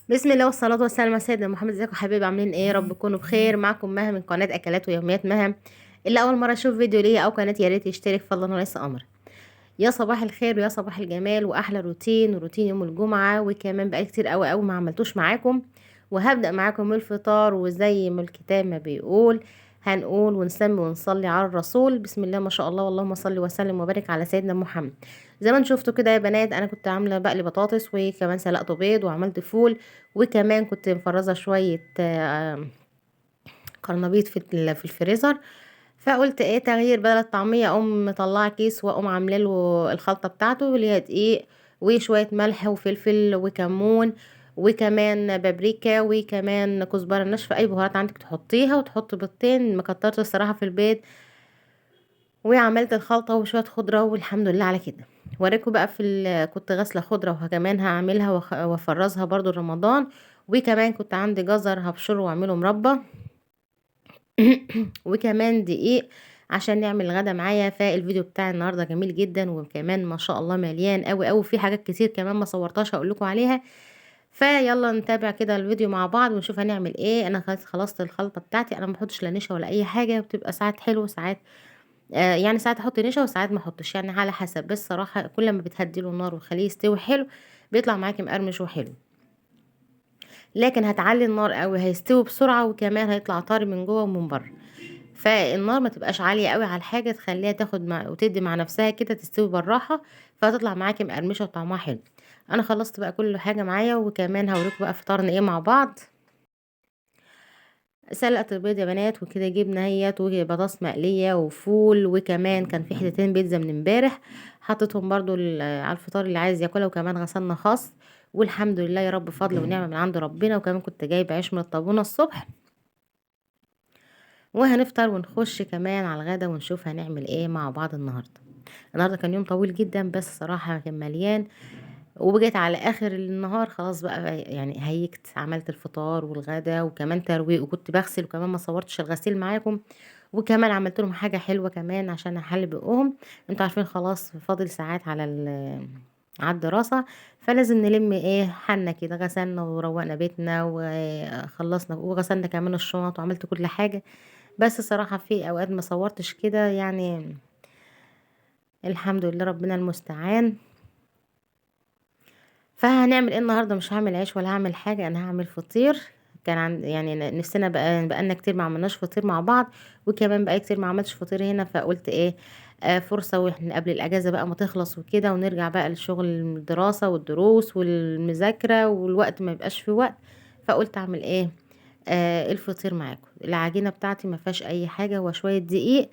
بسم الله والصلاة والسلام على سيدنا محمد. ازيكم يا حبايبي؟ عاملين ايه؟ يا رب تكونوا بخير. معكم مها من قناة اكلات ويوميات مها. اللي اول مرة يشوف فيديو ليا او قناتي يا ريت يشترك فضلا وليس امر. يا صباح الخير ويا صباح الجمال واحلى روتين، وروتين يوم الجمعة، وكمان بقالي كتير قوي قوي ما عملتوش معاكم. وهبدأ معاكم الفطار، وزي ما الكتاب ما بيقول هنقول ونسمي ونصلي على الرسول. بسم الله ما شاء الله، واللهم صل وسلم وبارك على سيدنا محمد. زي ما انتم شفتوا كده يا بنات، انا كنت عامله بقلي بطاطس، وكمان سلقت بيض، وعملت فول، وكمان كنت مفرزه شوية قرنبيط في الفريزر. فقلت ايه تغيير، بدل الطعمية اقوم مطلعه كيس واقوم عامله له الخلطة بتاعته اللي هي دقيق وشوية ملح وفلفل وكمون وكمان بابريكا وكمان كزبره ناشفة، اي بهارات عندك تحطيها، وتحط بيضتين. ما كترتش الصراحة في البيض، وعملت الخلطة وشوية خضرة، والحمد لله على كده. واريكم بقى كنت غاسله خضرة وكمان هعملها وافرزها برضو رمضان، وكمان كنت عندي جزر هبشره واعمله مربى وكمان دقيق عشان نعمل الغدا معايا. فالفيديو بتاع النهارده جميل جدا، وكمان ما شاء الله مليان قوي قوي، في حاجات كتير كمان ما صورتهاش هقول لكم عليها. فيلا نتابع كده الفيديو مع بعض ونشوف هنعمل ايه. انا خلاص خلصت الخلطة بتاعتي، انا ما بحطش لا نشا ولا اي حاجة، بتبقى ساعات حلو وساعات يعني ساعات احط نشا وساعات ما احطش، يعني على حسب. بس صراحة كل ما بتهدي له النار وتخليه يستوي حلو بيطلع معاكي مقرمش وحلو، لكن هتعلي النار قوي هيستوي بسرعة، وكمان هيطلع طري من جوه ومن بره. فالنار ما تبقاش عالية قوي على الحاجة، تخليها تاخد مع وتدي مع نفسها كده، تستوي بالراحة، فهتطلع معاكي مقرمشه وطعمها حلو. انا خلصت بقى كل حاجة معايا، وكمان هوريكم بقى فطارنا ايه مع بعض. سلقت البيض يا بنات وكده، جبنه اهيت وبطاطس مقلية وفول، وكمان كان في حتتين بيتزا من امبارح حطيتهم برضو على الفطار اللي عايز ياكلها. وكمان غسلنا خس، والحمد لله يا رب فضل ونعمه من عند ربنا. وكمان كنت جايبه عيش من الطابونه الصبح، وهنفطر ونخش كمان على الغدا ونشوف هنعمل ايه مع بعض النهارده. النهارده كان يوم طويل جدا، بس صراحة كان مليان، وجيت على اخر النهار خلاص بقى هيكت، عملت الفطار والغدا وكمان ترويق، وكنت بغسل، وكمان ما صورتش الغسيل معاكم، وكمان عملت لهم حاجة حلوة كمان عشان احل بقهم. انتوا عارفين خلاص فاضل ساعات على الدراسة، فلازم نلم ايه حالنا كده. غسلنا وروقنا بيتنا وخلصنا، وغسلنا كمان الشنط، وعملت كل حاجة. بس صراحة في اوقات ما صورتش كده، الحمد لله ربنا المستعان. فهنعمل ايه النهارده؟ مش هعمل عيش ولا هعمل حاجة، انا هعمل فطير. كان عند يعني نفسنا بقالنا كتير ما عملناش فطير مع بعض، وكمان بقى كتير ما عملتش فطير هنا، فقلت ايه، فرصة واحنا قبل الاجازة بقى ما تخلص وكده، ونرجع بقى لشغل الدراسة والدروس والمذاكرة، والوقت ما يبقاش في وقت. فقلت اعمل ايه، الفطير معاكم. العجينة بتاعتي ما فيهاش اي حاجة، هو شوية دقيق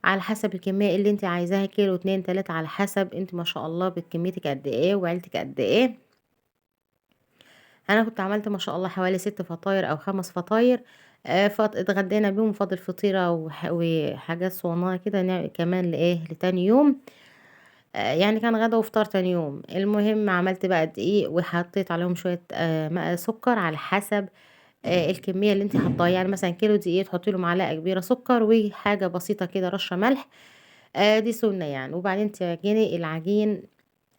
على حسب الكمية اللي انت عايزاها، كيلو 2 3 على حسب انت ما شاء الله بكميتك قد ايه وعيلتك قد ايه. انا كنت عملت ما شاء الله حوالي 6 فطاير او 5 فطاير، اتغدينا بيهم، فاضل فطيره وحاجات صغننه كده كمان لايه لتاني يوم، يعني كان غدا وفطار تاني يوم. المهم عملت بقى دقيق وحطيت عليهم شوية سكر على حسب الكمية اللي انت حطاها، يعني مثلا كيلو دقيق تحطي له معلقه كبيرة سكر وحاجه بسيطة كده رشه ملح، دي سنة يعني. وبعدين تعجني العجين،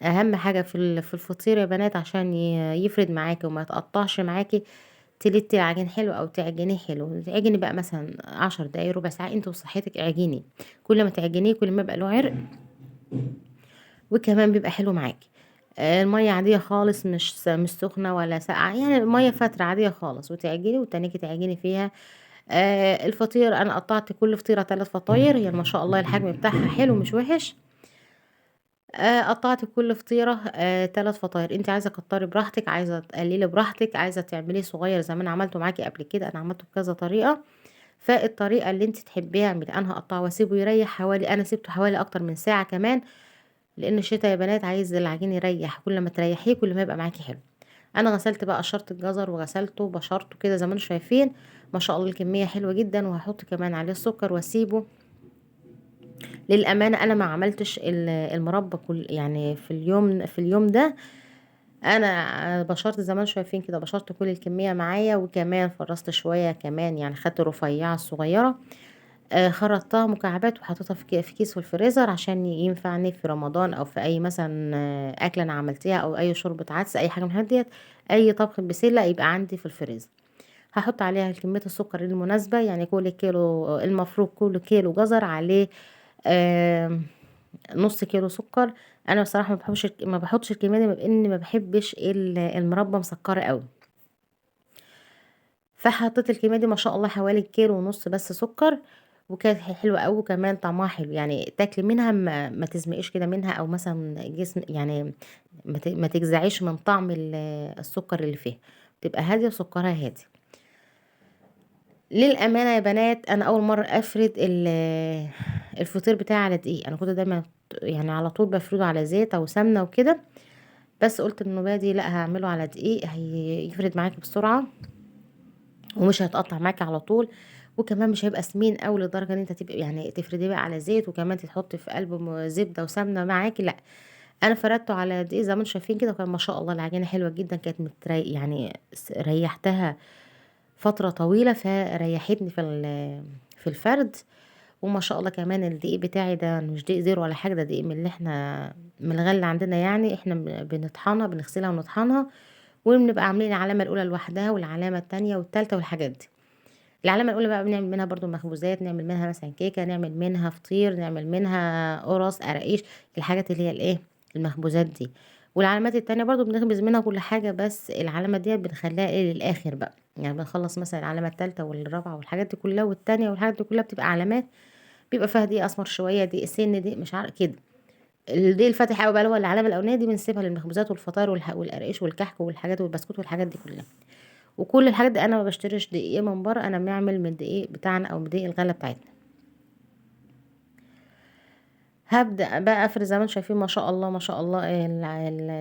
اهم حاجة في الفطير يا بنات عشان يفرد معاكي وما يتقطعش معاكي، تلتي العجين حلو او تعجنيه حلو. تعجني بقى مثلا 10 دقايق ربع ساعة، انت وصحتك اعجني، كل ما تعجنيه كل ما يبقى له عرق، وكمان بيبقى حلو معاكي. المية عادية خالص، مش سخنة ولا ساقعه، يعني المية فترة عادية خالص، وتعجني وتنيكي تعجني فيها. الفطير انا قطعت كل فطيره 3 فطاير، هي ما شاء الله الحجم بتاعها حلو مش وحش. قطعت كل فطيره، 3 فطاير. انت عايزه تكتري براحتك، عايزه تقللي براحتك، عايزه تعمليه صغير زي ما انا عملته معاكي قبل كده، انا عملته بكذا طريقه، فالطريقه اللي انت تحبيها اعملي. انا هقطعه واسيبه يريح حوالي، انا سبته حوالي اكتر من ساعة كمان، لان الشتا يا بنات عايز العجين يريح، كل ما تريحيه كل ما يبقى معاكي حلو. انا غسلت بقى قشرت الجزر وغسلته وبشرته كده زي ما انتم شايفين، ما شاء الله الكمية حلوة جدا. وهحط كمان عليه السكر واسيبه. للامانة انا ما عملتش المربى كل يعني في اليوم ده، انا بشرت زي ما انتم شايفين كده، بشرت كل الكمية معايا، وكمان فرصت شوية كمان، يعني خدت رفيعة الصغيرة. خرطتها مكعبات وحطيتها في كيس في الفريزر عشان ينفعني في رمضان او في اي مثلا اكله انا عملتيها، او اي شوربة عدس، اي حاجة من الحاجات ديت، اي طبخ بسلة يبقى عندي في الفريزر. هحط عليها كمية السكر المناسبة، يعني كل كيلو المفروض كل كيلو جزر عليه نص كيلو سكر. انا بصراحة ما بحطش الكمية دي، لان ما بحبش المربى مسكره قوي، فحطيت الكمية دي ما شاء الله حوالي كيلو ونص بس سكر، وكانت حلوة قوي، وكمان طعمها حلو، يعني تاكلي منها ما تزمقيش كده منها، او مثلا جسم يعني ما تجزعيش من طعم السكر اللي فيها، تبقى هادية وسكرها هادي. للامانة يا بنات انا اول مرة افرد الفطير بتاعي على دقيق، انا كنت دايما يعني على طول بفرده على زيت او سمنه وكده، بس قلت النوبة دي لا هعمله على دقيق، هيفرد معاكي بسرعة ومش هيتقطع معاكي على طول، وكمان مش هيبقى سمين قوي لدرجة ان انت تبقي يعني تفرديه بقى على زيت وكمان تحطي في قلبه زبدة وسمنه معاكي. لا انا فردته على دقيق زي ما انتم شايفين كده، وكان ما شاء الله العجينة حلوة جدا، كانت يعني ريحتها فترة طويلة فريحتني في الفرد. وما شاء الله كمان الدقيق بتاعي ده مش دقيق زيرو ولا حاجة، ده دقيق من اللي احنا من الغلة عندنا، يعني احنا بنطحنها، بنغسلها ونطحنها، وبنبقى عاملين العلامة الاولى لوحدها والعلامة الثانية والثالثة والحاجات دي. العلامة الاولى بقى بنعمل منها برضو مخبوزات، نعمل منها مثلا كيكة، نعمل منها فطير، نعمل منها قرص، قراقيش، الحاجات اللي هي الايه المخبوزات دي. والعلامات التانية برضو بنخبز منها كل حاجة، بس العلامة دي بنخليها ايه للاخر بقى، يعني بنخلص مثلا العلامة الثالثة والرابعة والحاجات دي كلها والتانية والحاجات دي كلها بتبقى علامات بيبقى فيها دقيق اسمر شوية، دقيق سن، دقيق مش عارف كده. الدقيق الفاتح قوي بقى اللي هو العلامة الاولانية دي بنسيبها للمخبوزات والفطاير والقراقيش والكحك والحاجات والبسكوت والحاجات دي كلها. وكل الحاجات دي انا ما بشتريش دقيق من بره، انا بنعمل من الدقيق بتاعنا او من دقيق الغلة بتاعتنا. هبدا بقى افرد زي ما انتم شايفين ما شاء الله ما شاء الله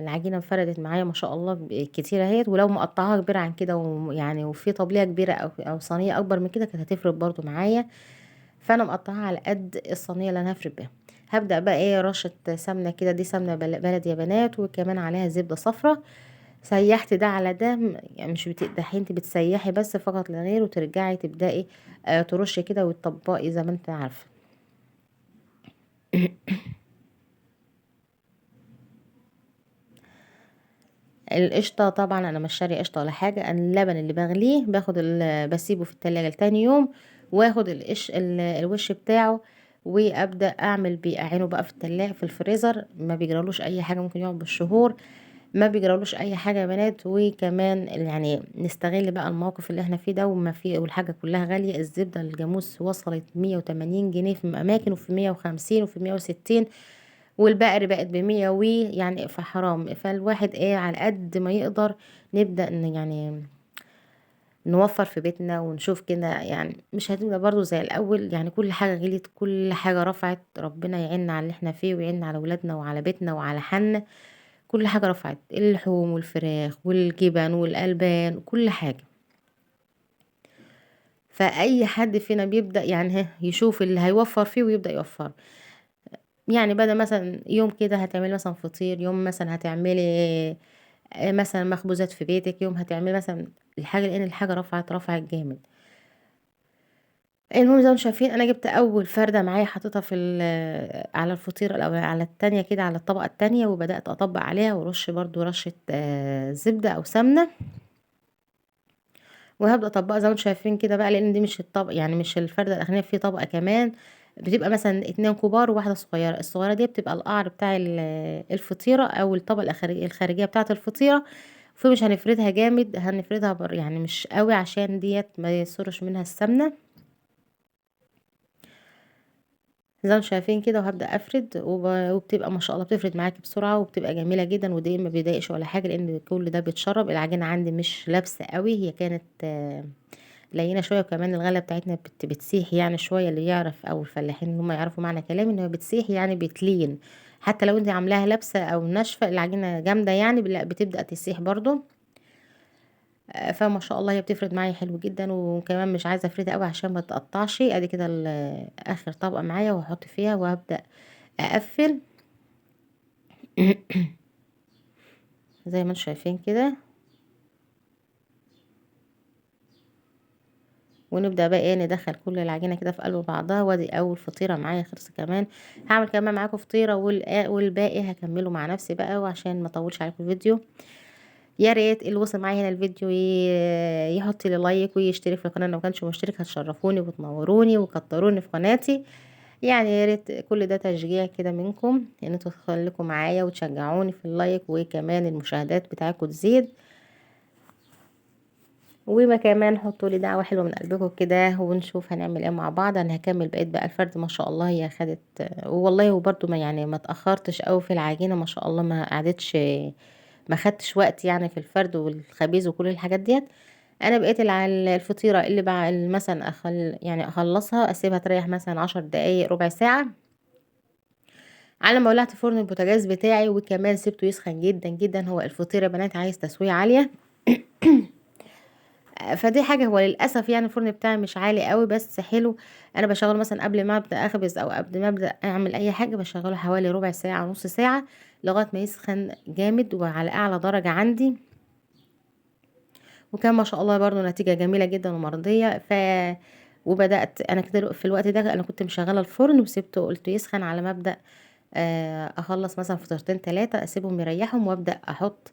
العجينة انفردت معايا ما شاء الله كتير اهيت، ولو مقطعاها كبيرة عن كده وفي طبليه كبيرة او صينية اكبر من كده كانت هتفرد برضو معايا، فانا مقطعاها على قد الصينية اللي انا هفرد بيها. هبدا بقى ايه رشه سمنه كده، دي سمنه بلدي يا بنات، وكمان عليها زبدة صفرا. سيحت ده على ده، يعني مش بتقدحي، انت بتسيحي بس فقط لا غير، وترجعي تبداي ترشي كده وتطبقي زي ما انت عارفه. القشطه طبعا انا مش شاريه قشطه ولا حاجة، انا اللبن اللي بغليه باخد بسيبه في التلاجة لتاني يوم، واخد الوش بتاعه وابدا اعمل بيه، اعينه بقى في التلاجة في الفريزر، ما بيجرالوش اي حاجة، ممكن يقعد بالشهور ما بيجرالوش اي حاجة يا بنات. وكمان يعني نستغل بقى الموقف اللي احنا فيه ده، وما فيه والحاجة كلها غالية. الزبدة الجاموس وصلت 180 جنيه في اماكن، وفي 150 وفي 160، والبقر بقت بمية وي، يعني فحرام. فالواحد ايه على قد ما يقدر نبدا يعني نوفر في بيتنا ونشوف كده، يعني مش هتبقى برضو زي الاول، يعني كل حاجة غليت، كل حاجة رفعت. ربنا يعيننا على اللي احنا فيه، ويعيننا على ولادنا وعلى بيتنا وعلى حالنا. كل حاجة رفعت، اللحوم والفراخ والجبن والالبان، كل حاجة. فاي حد فينا بيبدا يعني يشوف اللي هيوفر فيه ويبدا يوفر. يعني بدل مثلا يوم كده هتعملي مثلا فطير، يوم مثلا هتعملي مثلا مخبوزات في بيتك، يوم هتعملي مثلا الحاجة، لان الحاجة رفعت جامد. المهم زي ما انتم شايفين انا جبت اول فرده معايا حطيتها في على الفطيره او على التانية كده، على الطبقة التانية، وبدات اطبق عليها ورش برضو رشه زبدة او سمنه، وهبدا اطبقها زي ما انتم شايفين كده بقى، لان دي مش الطبق يعني مش الفرده الاخرانية، في طبقه كمان بتبقى مثلا 2 كبار وواحدة صغيرة. الصغيرة دي بتبقى القعر بتاع الفطيره او الطبقة الخارجية بتاعه الفطيره، فمش هنفردها جامد، هنفردها يعني مش قوي عشان ديت ما يصرش منها السمنة زي ما انتم شايفين كده. وهبدا افرد، وبتبقى ما شاء الله بتفرد معاكي بسرعة، وبتبقى جميلة جدا، ودي ما بيضايقش ولا حاجة، لان كل ده بيتشرب. العجينة عندي مش لابسه قوي، هي كانت لينه شوية، وكمان الغلة بتاعتنا بتسيح يعني شوية، اللي يعرف او الفلاحين اللي هم يعرفوا معنى كلامي ان هي بتسيح يعني بتلين، حتى لو انت عاملاها لابسه او ناشفة العجينة جامدة يعني، لا بتبدا تسيح برضو. فما شاء الله هي بتفرد معايا حلو جدا، وكمان مش عايزه افردها قوي عشان ما تقطعش. ادي كده اخر طبقه معايا وهحط فيها وهبدا اقفل زي ما انتم شايفين كده. ونبدا بقى ايه ندخل كل العجينة كده في قلب بعضها. وادي اول فطيره معايا خلصت. كمان هعمل كمان معاكم فطيره والباقي هكمله مع نفسي بقى، وعشان ما اطولش عليكم الفيديو. يا ريت اللي وصل معايا هنا الفيديو يحط لي like ويشترك في القناة لو ما كانش مشترك، هتشرفوني وتنوروني وكتروني في قناتي. يعني يا ريت كل ده تشجيع كده منكم، ان انتوا تخليكم معايا وتشجعوني في ال like، وكمان المشاهدات بتاعتكم تزيد، وما كمان حطوا لي دعوه حلوة من قلبكم كده، ونشوف هنعمل ايه مع بعض. انا هكمل بقيت بقى الفرد ما شاء الله، هي خدت والله، وبرده ما يعني ما اتاخرتش قوي في العجينة ما شاء الله، ما قعدتش ما خدتش وقت يعني في الفرد والخبيز وكل الحاجات ديت. انا بقيت الفطيره اللي بقى مثلا يعني اخلصها اسيبها تريح مثلا 10 دقايق ربع ساعة، على ما ولعت فرن البوتاجاز بتاعي، وكمان سبته يسخن جدا جدا. هو الفطيره يا بنات عايز تسويه عالية فدي حاجة. هو للاسف يعني الفرن بتاعي مش عالي قوي، بس حلو. انا بشغله مثلا قبل ما ابدا اخبز او قبل ما ابدا اعمل اي حاجة، بشغله حوالي ربع ساعة نص ساعة لغاية ما يسخن جامد وعلى اعلى درجه عندي. وكان ما شاء الله برضو نتيجة جميلة جدا ومرضيه. وبدات انا كده في الوقت ده انا كنت مشغله الفرن وسبته، قلت يسخن على ما ابدا اخلص مثلا فطيرتين 3 اسيبهم يريحهم، وابدا احط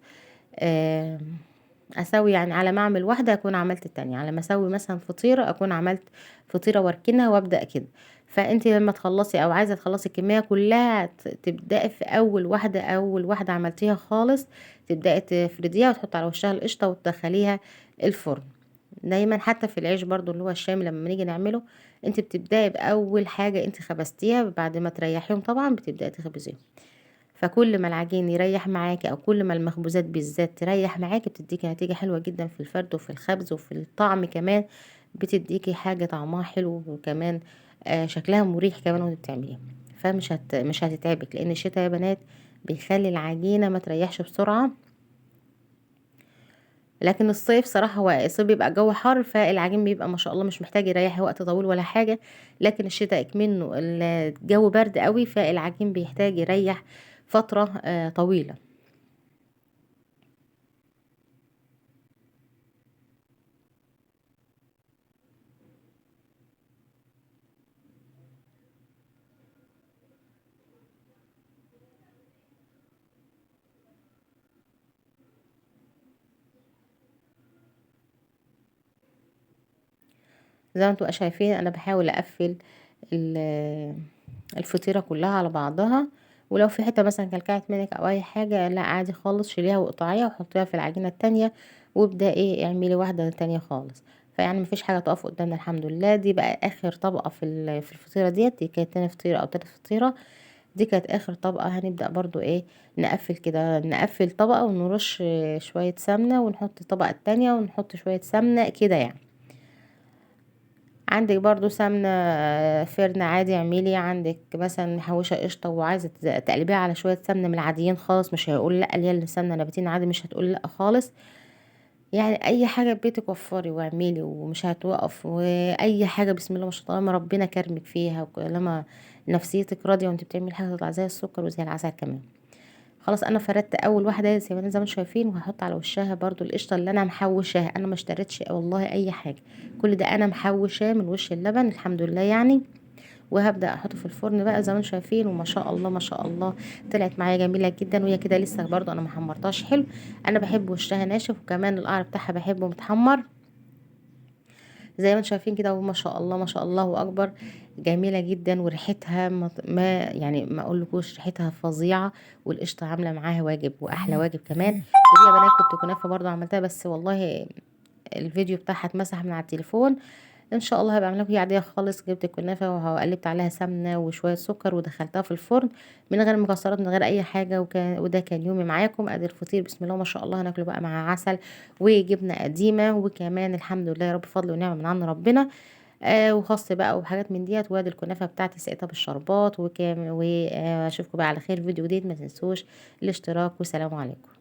اسوي يعني على ما اعمل واحدة اكون عملت التانية، على ما اسوي مثلا فطيره اكون عملت فطيره واركنها وابدا كده. فانت لما تخلصي او عايزه تخلصي الكمية كلها تبداي في اول واحدة، اول واحدة عملتيها خالص تبداي تفرديها وتحطي على وشها القشطه وتدخليها الفرن. دايما حتى في العيش برضو اللي هو الشامي لما نيجي نعمله، انت بتبداي باول حاجة انت خبزتيها، بعد ما تريحيهم طبعا بتبداي تخبزيهم. فكل ما العجين يريح معاكي او كل ما المخبوزات بالذات تريح معاكي بتديكي نتيجة حلوة جدا في الفرد وفي الخبز وفي الطعم كمان، بتديكي حاجة طعمها حلو، وكمان شكلها مريح كمان وانت بتعمليها. فمش مش هتتعبك، لان الشتا يا بنات بيخلي العجينة ما تريحش بسرعة. لكن الصيف صراحة هو الصيف بيبقى الجو حر، فالعجين بيبقى ما شاء الله مش محتاج يريح وقت طويل ولا حاجة. لكن الشتاء منه الجو برد قوي، فالعجين بيحتاج يريح فترة طويلة. زي ما انتوا شايفين انا بحاول اقفل الفطيرة كلها على بعضها، ولو في حتة مثلا كلكعت منك او اي حاجة لا عادي خالص، شيليها وقطعيها وحطيها في العجينة التانية، وابدأ ايه اعملي واحدة تانية خالص. فيعني مفيش حاجة تقف قدامنا الحمد لله. دي بقى اخر طبقة في الفطيرة ديت، دي كانت تاني فطيرة او تالت فطيرة، دي كانت اخر طبقة. هنبدأ برضو ايه نقفل كده، نقفل طبقة ونرش شوية سمنة، ونحط الطبقة التانية ونحط شوية سمنة كده يعني. عندك برضو سمنة فرن عادي اعملي، عندك مثلا محوشة قشطة وعايزة تقلبيها على شوية سمنة من العاديين خالص، مش هيقول لا، اللي هي السمنة نباتين عادي مش هتقول لا خالص. يعني اي حاجة في بيتك وفري واعملي ومش هتوقف، واي حاجة بسم الله ما شاء الله ما ربنا كرمك فيها، ولما نفسيتك راضية وانت بتعملي حاجة تطلع زي السكر وزي العسل كمان. خلاص انا فردت اول واحدة زي ما انتم شايفين، وهحط على وشها برضو القشطه اللي انا محوشاها، انا ما اشتريتش والله اي حاجة، كل ده انا محوشاه من وش اللبن الحمد لله يعني. وهبدا احطه في الفرن بقى زي ما انتم شايفين، وما شاء الله ما شاء الله طلعت معايا جميلة جدا. وهي كده لسه برضو انا ما حمرتهاش حلو، انا بحب وشها ناشف، وكمان القعر بتاعها بحبه متحمر زي ما انتم شايفين كده. وما شاء الله ما شاء الله واكبر، جميلة جدا، وريحتها ما يعني ما اقولكوش ريحتها فظيعة، والقشطه عامله معاها واجب واحلى واجب كمان. ودي يا بنات كنت كنافه برضو عملتها، بس والله الفيديو بتاعها اتمسح من على التليفون. ان شاء الله هبقى اعمل لكم هي عادية خالص. جبت الكنافه وقلبت عليها سمنه وشوية سكر ودخلتها في الفرن من غير مكسرات من غير اي حاجة. وده كان يومي معاكم. ادي الفطير بسم الله ما شاء الله، هناكله بقى مع عسل وجبنه قديمة، وكمان الحمد لله يا رب فضل ونعمه من عند ربنا، وخس بقى وحاجات من ديت. وادي الكنافه بتاعتي سقيتها بالشربات. واشوفكم بقى على خير في فيديو جديد. ما تنسوش الاشتراك، والسلام عليكم.